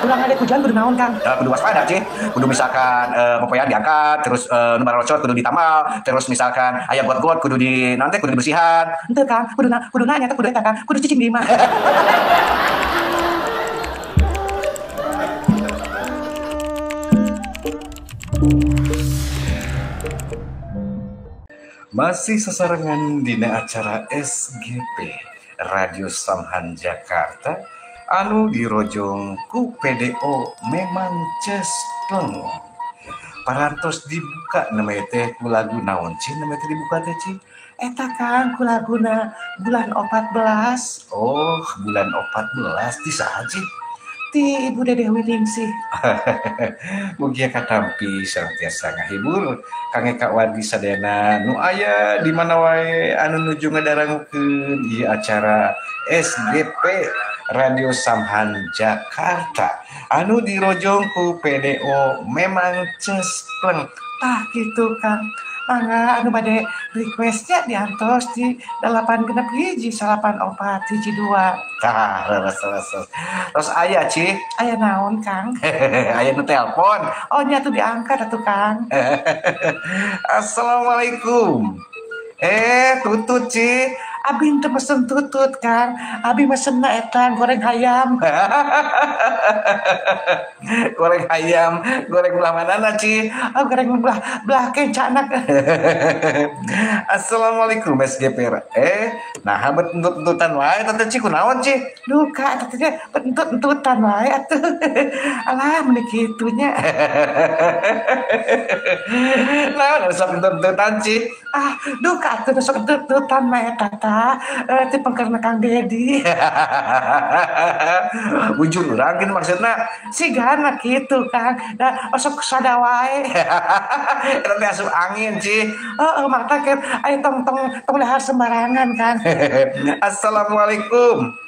Urang ngadek hujan kudu naon, Kang? Kudu waspada sih, kudu misalkan popoyan diangkat, terus nu barocot kudu ditamal, terus misalkan aya got-got kudu di naon teh kudu dibersihan. Henteu, Kang, kudu nanya teh kudu eta, Kang, kudu cicing di imah. Masih sesarengan dina acara SGP Radio Samhan Jakarta anu dirojong ku PDO memang cespleng. Parantos dibuka namanya teh ku lagu naon Ci, namanya teh dibuka teh Ci? Eta Kang ku laguna bulan 14. Oh, bulan 14 di saha Ci? Ti Ibu Dedeh Winingsih. Mugia katampi sareng tiasa ngahibur Kang Eka Wadi sadayana nu aya di mana wae anu nuju ngadangukeun ieu acara SGP Radio Samhan Jakarta anu dirojong ku PDO memang cespleng. Tah kitu Kang. Mangga anu bade requestnya diantos di 8 6 1 8 4 1 2. Tah, leres. Terus aya Ci, aya naon Kang? Aya nu telepon. Oh nya tuh diangkat atuh Kang. Assalamualaikum. Tutut Ci. Abi teu mesen tutut Kang, abi mesenna eta goreng hayam. Goreng hayam, goreng belah manana Ci? Oh, goreng belah kencana. Assalamualaikum SGP. Nah bentut-bentutan wae tante Ci, kunaon Ci? Duka eta teh bentut-bentutan wae atuh. Alah meuni kitu nya. Naon sok bentut-bentutan Ci? Ah, duka atuh sok bentut-bentutan mah eta tah. Ti pengkerna Kang Dedi. Bujur urang kitu maksudna. Sigana kitu Kang. Da osok sada wae. Eta teh asup angin Ci. Heeh, mata ke aya tong tong dahar sembarangan Kang. Assalamualaikum.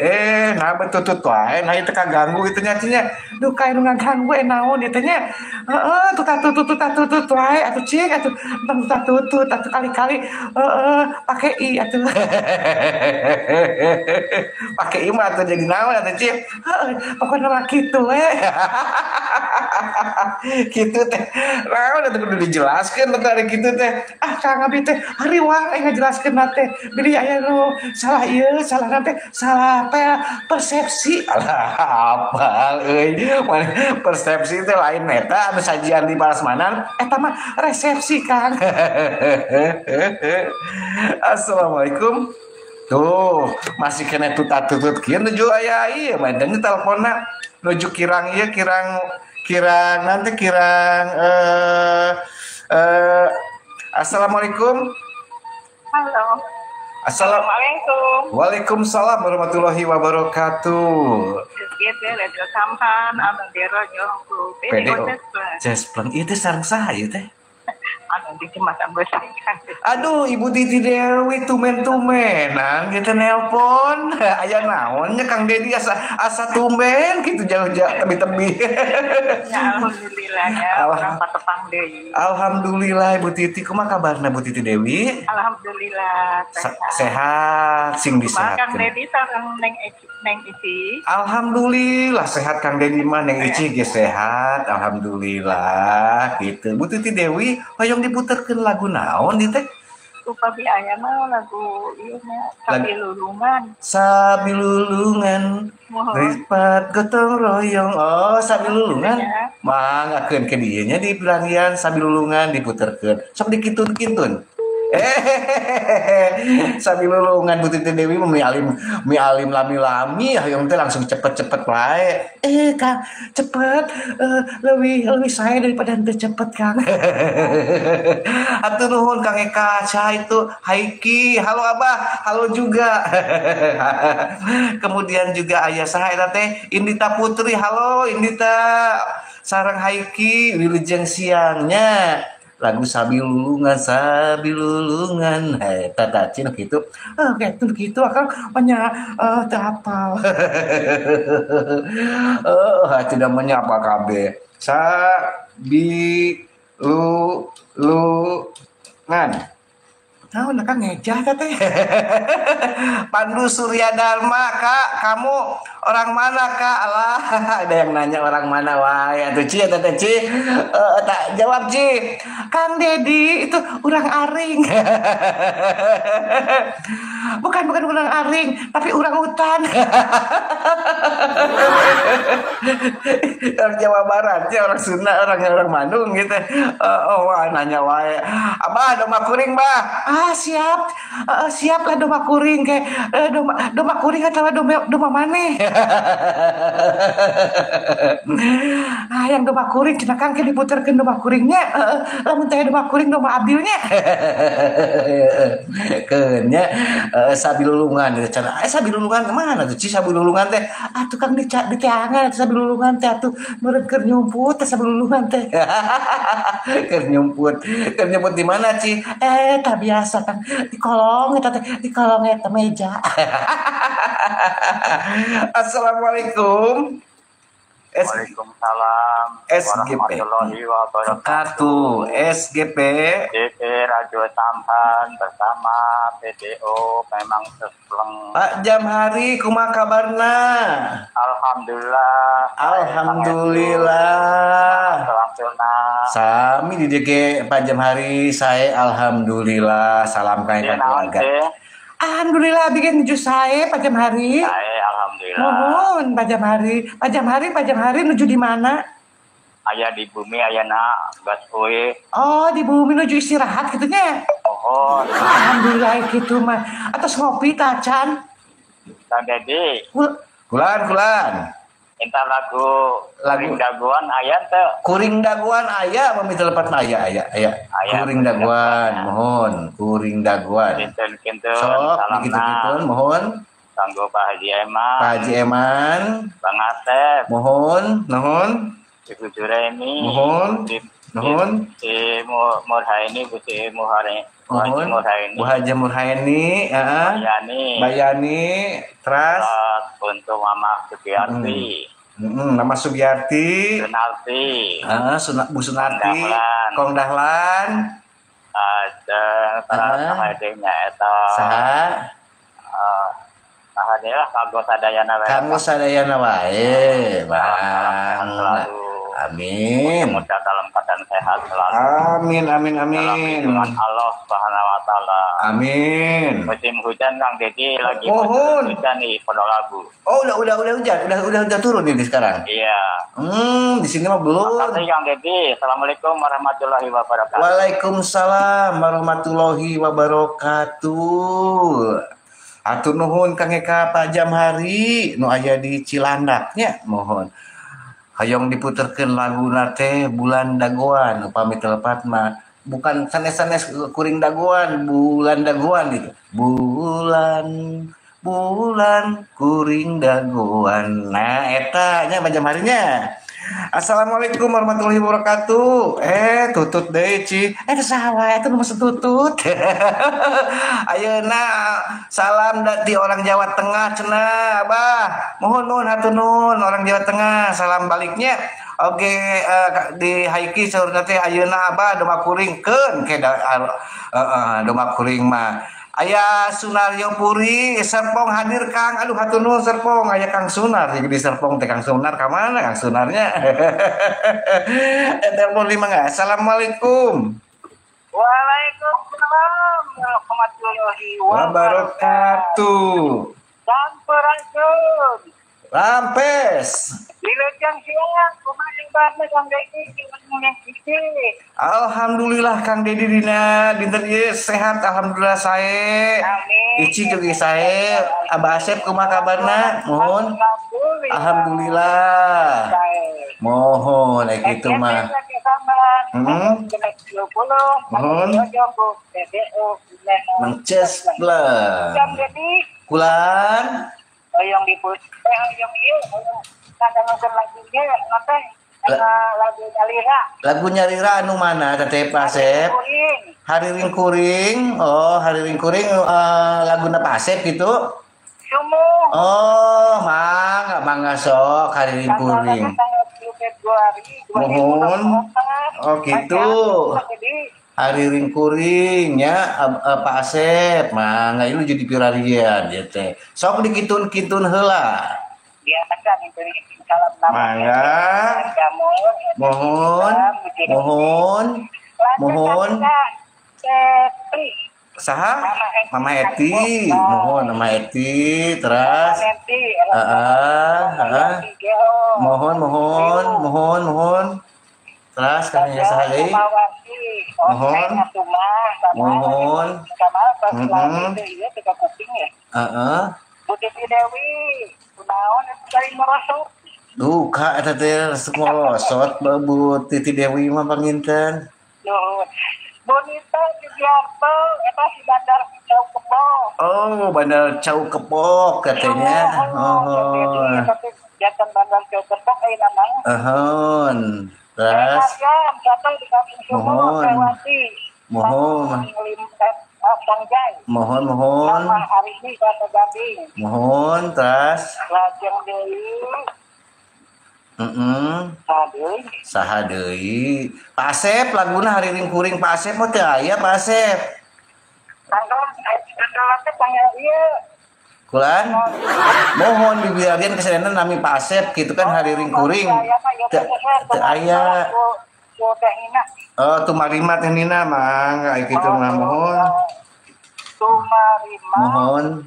Nah betutut wae, nah itu kaganggu itu nya Ci nya. Duka anu ngaganggu naon ieu teh nya. Heeh, tutut wae atuh cing atuh tong tutut atuh kali-kali heeh pake i atuh. Pake i mah atuh jadi naon atuh Ci? Heeh, pokona mah kitu we. Kitu teh. Naon atuh kudu dijelaskeun teh ari kitu teh. Ah, Kang abi teh hariwang aing ngajelaskeun teh. Bilih aya nu salah ieu, salah teh, salah persepsi. Alah, apal euy. Persepsi teh lain eta anu sajian di Parasmanan, eta mah resepsi Kang. Assalamualaikum. Tuh, masih kena tutut kieu nuju aya ieu mah deung teleponna nuju kirang ieu kirang nanti kirang Assalamualaikum. Halo. Assalamualaikum. Waalaikumsalam warahmatullahi wabarakatuh. SGP Radio Samhan anu dirojong ku PDO Cespleng. Ieu teh sareng saha ieu teh? Anu di jembatan besi. Aduh, Ibu Titi Dewi tumen-tumenan gitu nelpon. Aya naon nya Kang Dedi asa tumben gitu jauh-jauh tebi-tebi. Ya alhamdulillah ya, urang patepang deui. Alhamdulillah Ibu Titi, kumaha kabarna Bu Titi Dewi? Alhamdulillah sehat. Sehat, sing disehatkeun. Kang Dedi sareng Neng Eci, Neng Ici. Alhamdulillah sehat Kang Dedi mah, Neng Ici ge sehat, alhamdulillah gitu. Bu Titi Dewi hoyong diputerkeun lagu naon di teh? Upami aya mah lagu ieu nya Sabilulungan. Sabilulungan. Lipat gotong royong. Oh, sabilulungan. Ya. Manggakeun ke dieu nya di pelarian sabilulungan diputerkeun. Sok dikitun-kitun. Sabilulungan Bu Titi Dewi mi alim lami-lami hayang teh langsung cepet-cepet wae. Kang, cepet lebih saya daripada henteu cepet Kang. Atuh nuhun Kang Eka, saha itu Haiki, halo Abah, halo juga. Kemudian juga aya saha eta teh Indita Putri, halo Indita. Sareng Haiki wilujeng siangnya. Lagu Sabilulungan, Sabilulungan, eta tacin gitu. Oke, itu gitu akang banyak teu hafal. Tidak menyapa kabeh. Sabilulungan. Naon akang ngejah teh. Pandu Surya Dharma, Kak, kamu Orang mana Kak? Alah, ada yang nanya orang mana wae atuh Ci eta teh Ci. Tak jawab Ci. Kang Dedi itu orang aring. Bukan orang aring, tapi orang hutan. Orang Jawa Barat, ya, orang Sunda, orang Bandung gitu. Oh, wah, nanya wae. Abah domba kuring, Bah. Ah, siap. Siap lah domba kuring kayak domba kuring atau domba maneh. Ah, yang domba kuring cenah Kang ke diputerkeun domba kuringnya. Lamun teh domba kuring domba abdilnya. Keunnya sabilulungan gitu cenah. Sabilulungan kemana tuh? Ci sabilulungan teh. Ah, tukang di teangan atuh sabilulungan teh atuh meureun keur nyumput teh sabilulungan teh. Keur nyumput. Keur nyumput di mana, Ci? Tak biasa Kang. Di kolong eta teh, di kolong eta meja. Assalamualaikum. Waalaikumsalam SGP warahmatullahi wabarakatuh. SGP DP Radio Tampan bersama PDO memang sespleng. Pak Jamhari kumaha kabarna? Alhamdulillah. Alhamdulillah. Sami di DG Pak Jamhari saya alhamdulillah. Salam ka keluarga. Alhamdulillah bikin nuju saya Pak Jamhari. Saya alhamdulillah. Mohon Pak Jamhari. Pak Jamhari nuju di mana? Aya di bumi ayana gas euy. Oh, di bumi nuju istirahat kitu nya. Mohon. Alhamdulillah kitu mah. Atos ngopi tacan. Kang Dedi. Kulan. Minta lagu Kuring Daguan aya teu? Kuring Daguan aya mami telepat aya. Kuring Daguan, mohon Kuring Daguan. Kinten-kinten sok kitu-kitun mohon. Kanggo Pak Haji Eman. Pak Haji Eman, Bang Asep. Mohon, nuhun. Ibu Juremi. Mohon. Nuhun. Si Murhaini, Bu Si Muhari. Mohon. Bu Haji Murhaini, heeh. Bayani. Bayani, teras untuk Mama Sugiarti. Nama Sugiarti. Sunarti. Bu Sunarti. Kong Dahlan. Ada saha eta. Saha? Saha deui lah kanggo sadayana wae. Kanggo sadayana wae, Bang. Amin. Mudah dalam keadaan sehat selalu. Amin. Dalam lindungan Allah Subhanahu wa taala. Amin. Musim hujan Kang Dedi lagi musim hujan nih Pondok Labu. Oh, udah hujan, udah turun ini sekarang. Iya. Di sini mah belum. Makasih Kang Dedi. Assalamualaikum warahmatullahi wabarakatuh. Waalaikumsalam warahmatullahi wabarakatuh. Atur nuhun Kang Eka Pak Jamhari nu aya di Cilandak nya mohon. Hayong diputerkeun laguna teh Bulan Dagoan upami telepat mah bukan sanes-sanes kuring dagoan, bulan dagoan gitu. Bulan kuring dagoan. Nah eta nya Pak Jamharinya. Assalamualaikum warahmatullahi wabarakatuh. Tutut deui Ci. Saha wae eta nu maksud tutut. Ayeuna salam dari orang Jawa Tengah cenah Abah. Mohon nuhun hatur nuhun orang Jawa Tengah salam baliknya. Oke, di Haiki saurna teh ayeuna Abah domba kuring keun ke domba kuring mah. Aya Sunaryo Puri Serpong hadir Kang. Aduh hatur nuhun Serpong. Aya Kang Sunar di Serpong teh. Kang Sunar ka mana Kang Sunarnya? Telepon 5 enggak? Assalamualaikum. Waalaikumsalam warahmatullahi wabarakatuh. Sampurasun. Rampes. Wilujeng siang, kumaha kabarna Kang Dedi? Alhamdulillah Kang Dedi dina dinten ieu sehat alhamdulillah sae. Amin. Ici juga sae. Abah Asep kumaha kabarna? Mohon. Alhamdulillah. Mohon eh kitu mah. Mohon. Mang Ces Bleng. Kulan. Hoyong dipus, hoyong ieu, hoyong ngadangukeun lagu ieu, teh lagu nyalira. Lagu nyalira anu mana teteh Pak Asep? Hariring kuring. Oh, hariring kuring laguna Pak Asep gitu. Sumuh. Oh, mangga mangga sok hariring kuring. Mohon. Oh, gitu. Hariring kuring ya Pak Asep, mangga ieu jadi pirarian ieu teh. Sok dikitun-kitun heula. Ya, salam. Mangga. Mohon. Mohon. Mohon. Saha? Mama Eti. Mohon Mama Eti terus. Heeh, Mohon, mohon, mohon, mohon. Terus kami saha deui? Mohon. Mohon. Heeh. Bu Titi Dewi, kunaon eta cai merosot. Duka eta teh merosot Bu Titi Dewi mah panginten. Nuhun. Bonita Sugiarto eta si Bandar Cau Kepok. Oh, Bandar Cau Kepok katanya. Oh. Jantan Bandar Cau Kepok ayeuna mah. Ehon. Terus. Mohon. Mohon. Mohon, mohon. Mohon, terus. Saha deui. Pak Asep laguna hariring kuring Pak Asep mah teu aya Pak Asep. Kulan. Mohon dibiarkeun kesadayana nami Pak Asep kitu kan hariring kuring. Teu aya. Oh, Tumarima Teh Nina mangga kitu mah mohon. Tumarima. Mohon.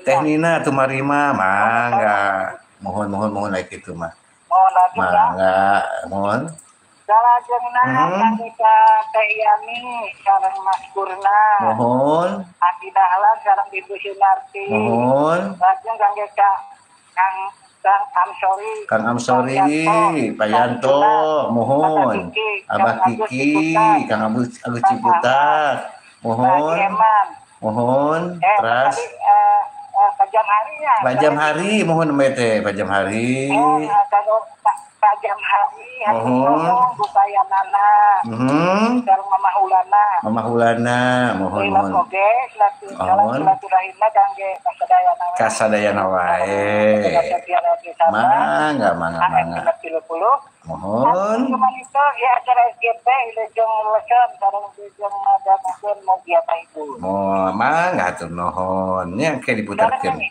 Teh Nina Tumarima mangga. Mohon mohon mohon like itu mah. Mangga, mohon. Salajengna kangge Teh Yani sareng Mas Kurna. Mohon. Aki Dahlan sareng Ibu Sunarti. Mohon. Lajeng kangge Kang Amsori. Kang Amsori, Pak Yanto, mohon. Abah Kiki, Kang Agus Ciputat. Mohon. Mohon. Terus Pajam hari ya. Pajam hari, mohon mete, pajam hari. Pajam hari, mohon. Bupaya Nana. Sareng Mama Hulana. Mama Hulana, mohon mohon. Oke, silaturahimna kangge kasadayana. Kasadayana wae. Mangga, mangga, mangga. Mohon. Cuman itu ya acara SGP wilujeng leson sareng wilujeng ngadangukeun mugia ibu. Moh, mangga hatur nuhun nya ke diputarkeun.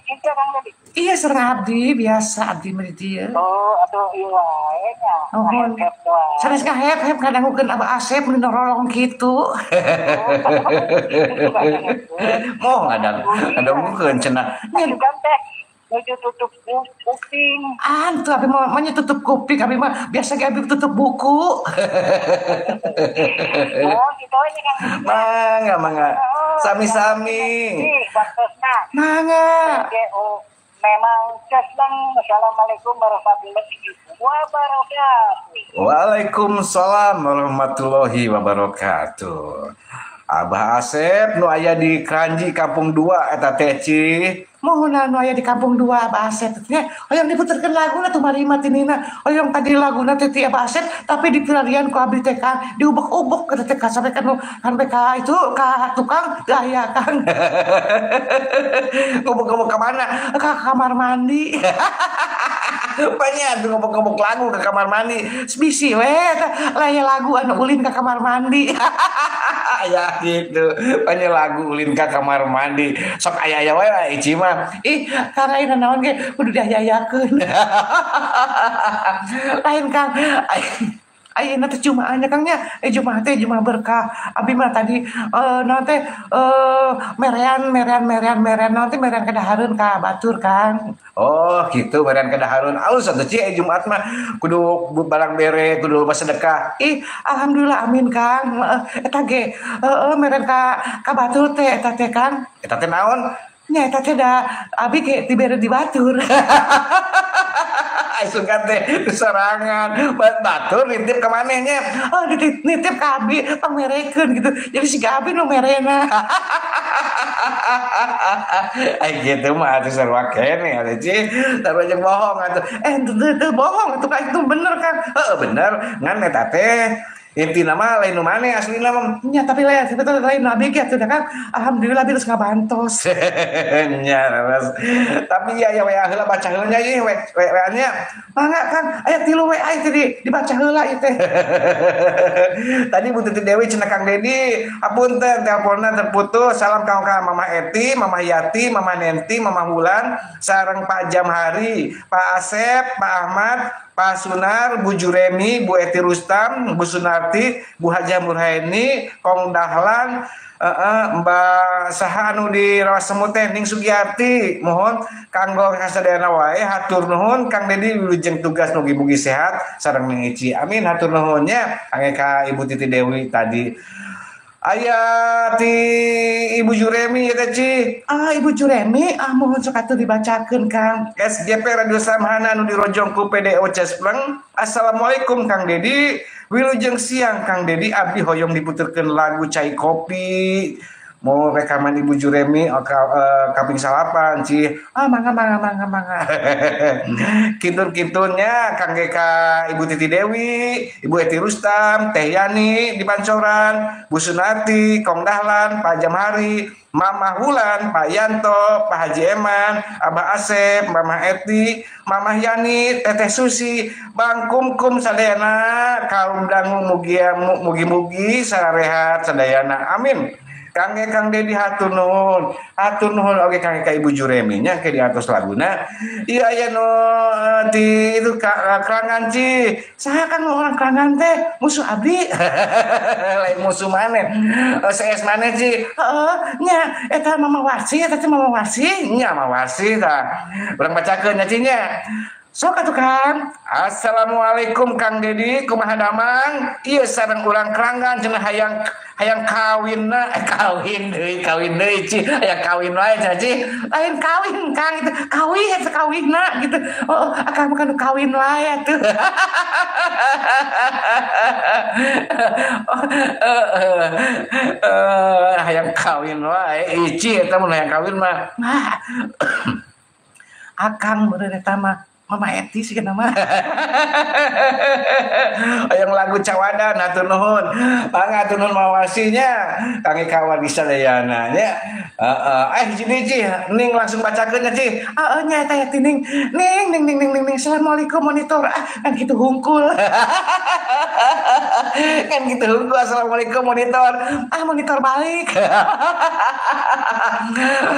Iya sareng abdi biasa abdi mah di dieu. Oh, atuh ieu wae nya. Nuhun. Sanes ngahep-hep ngadangukeun Abah Asep mun nolong kitu. Moh ngadangukeun cenah. Nya teh nuju tutup kuping. Ah, tuh abi mah mah tutup kuping, abi mah biasa ge abi tutup buku. Oh, kitu we nya Kang. Mangga, mangga. Sami-sami. Mangga. Memang senang. Assalamualaikum warahmatullahi wabarakatuh. Waalaikumsalam warahmatullahi wabarakatuh. Abah Asep nu aya di Kranji Kampung 2 eta teh Ci. Mohon anu aya di Kampung 2 Abah Asep nya hoyong diputerkeun laguna Tumarima ti Nina. Hoyong tadi laguna teh ti Abah Asep tapi dipilarian ku abdi teh Kang diubek-ubek eta teh sampai ka sampai ka itu ka tukang teu aya Kang. Ngubek-ngubek ka mana? Ka kamar mandi. Banyak tuh ngobok-ngobok lagu ke kamar mandi. Bisi we laya lagu anu ulin ke kamar mandi. Ya gitu. Banyak lagu ulin ke kamar mandi. Sok aya-aya wae Ici mah. Ih, karaina naon ge kudu diayakeun. Lain Kang. Ayeuna teh jumaahnya Kang nya. Jumaah teh jumaah berkah. Abi mah tadi naon teh merean naon teh merean kadahareun ka batur Kang. Oh, gitu merean kadahareun. Alus atuh Ci Jumat mah kudu barang bere, kudu loba sedekah. Ih, alhamdulillah amin Kang. Eta ge heeh merean ka batur teh eta teh Kang. Eta teh naon? Nya eta teh da abi ge dibere di batur. Sugan teh serangan batur nitip ke manehnya. Oh, nitip ka abi pangmerekeun gitu. Jadi si abi nu merena. Ai gitu mah atuh sarua keneh atuh Ci. Sarua jeung bohong atuh. Teu bohong atuh itu bener Kang. Heeh bener ngan eta teh Intina mah lain nu maneh aslina mah. Nya tapi lain sebetulnya lain abdi ge atuh Kang. Alhamdulillah abdi geus ngabantos. Nya leres. Tapi ya ya WA heula baca heula nya ieu WA-nya. Mangga Kang, aya 3 WA tadi dibaca heula ieu teh. Tadi Bu Titi Dewi cenah Kang Dedi, apunten teleponna terputus. Salam kang ka Mama Eti, Mama Yati, Mama Nenti, Mama Wulan, sareng Pak Jamhari, Pak Asep, Pak Ahmad, Pak Sunar, Bu Juremi, Bu Eti Rustam, Bu Sunarti, Bu Hajah Murhaini, Kong Dahlan, Mbak saha anu di Rawa Semut teh Ning Sugiarti, mohon kanggo kasadayana wae hatur nuhun Kang Dedi wilujeng tugas mugi-mugi sehat sareng Ning Ici. Amin hatur nuhun nya kangge ka Ibu Titi Dewi tadi. Aya ti Ibu Juremi ya teh Ci. Ah Ibu Juremi, ah mohon sok atuh dibacakeun Kang. SGP Radio Samhana anu dirojong ku PDO Cespleng. Assalamualaikum Kang Dedi. Wilujeng siang Kang Dedi, abdi hoyong diputerkeun lagu Cai Kopi. Mau rekaman Ibu Juremi kaping salapan Ci. Ah mangga mangga mangga mangga. Kintun-kintunnya kangge ka Ibu Titi Dewi, Ibu Eti Rustam, Teh Yani di Pancoran, Bu Sunarti, Kong Dahlan, Pak Jamhari, Mama Wulan, Pak Yanto, Pak Haji Eman, Abah Asep, Mama Eti, Mama Yani, Teteh Susi, Bang Kumkum sadayana, kaum dangu mugi-mugi sarehat sadayana. Amin. Kangge Kang Dedi hatur nuhun. Hatur nuhun oge kangge ka Ibu Juremi nya ke di atas laguna. Iya aya nu di itu Krangan Ci. Saha kan orang Krangan teh musuh abdi. Lain musuh maneh. CS maneh Ci. Heeh, nya eta Mama Warsi, eta teh Mama Warsi. Nya Mama Warsi tah. Urang bacakeun nya Ci nya. Sok atuh Kang. Assalamualaikum Kang Dedi, kumaha damang? Ieu sareng urang Krangan cenah hayang kawinna, kawin deui Ci, hayang kawin wae cenah Ci. Lain kawin Kang itu, kawin eta kawinna gitu. Oh, akang mah kawin wae atuh. Hayang kawin wae Ci eta mun hayang kawin mah. Nah. Akang meureun eta mah Mama Eti sih nama. Hayang lagu Cawadan hatur nuhun. Mangga hatur nuhun mawasinya. Kangge kawan bisa dayana nya. Heeh. Hiji deui Ci, ning langsung bacakeun nya Ci. Heeh nya eta ya ning. Ning ning ning ning ning. Assalamualaikum monitor. Ah kan kitu hungkul. Kan kitu hungkul assalamualaikum monitor. Ah monitor balik.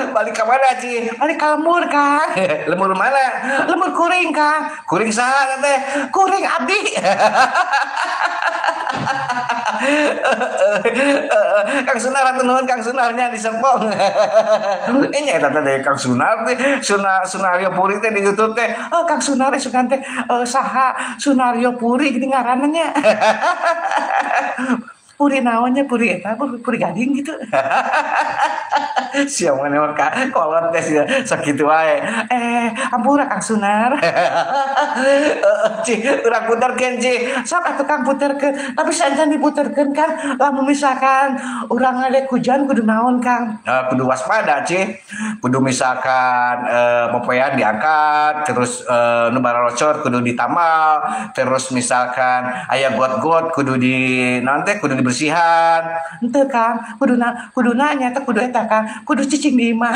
Balik ka mana Ci? Balik ka lembur Kang. Lembur mana? Lembur kuring Kang. Kuring saha teh? Kuring abdi. Kang Sunar hatur nuhun Kang Sunarnya di Serpong. Ini eta teh Kang Sunar teh, Sunario Puri teh di YouTube teh. Oh Kang Sunar sugan teh saha Sunario Puri gini ngaranna nya. Puri naonnya puri eta puri gading gitu. Siapa mana mah kolot teh sakitu wae. Ampura Kang Sunar. Ci, urang puterkeun Ci. Sok atuh Kang puterkeun. Tapi sajan diputerkeun kan lamun misalkan urang ngadek hujan kudu naon Kang? Kudu waspada Ci. Kudu misalkan popoean diangkat, terus nu baralocor kudu ditamal, terus misalkan aya got-got kudu di naon teh kudu dibersihan. Henteu Kang, kuduna nya teh kudu eta Kang, kudu cicing di imah.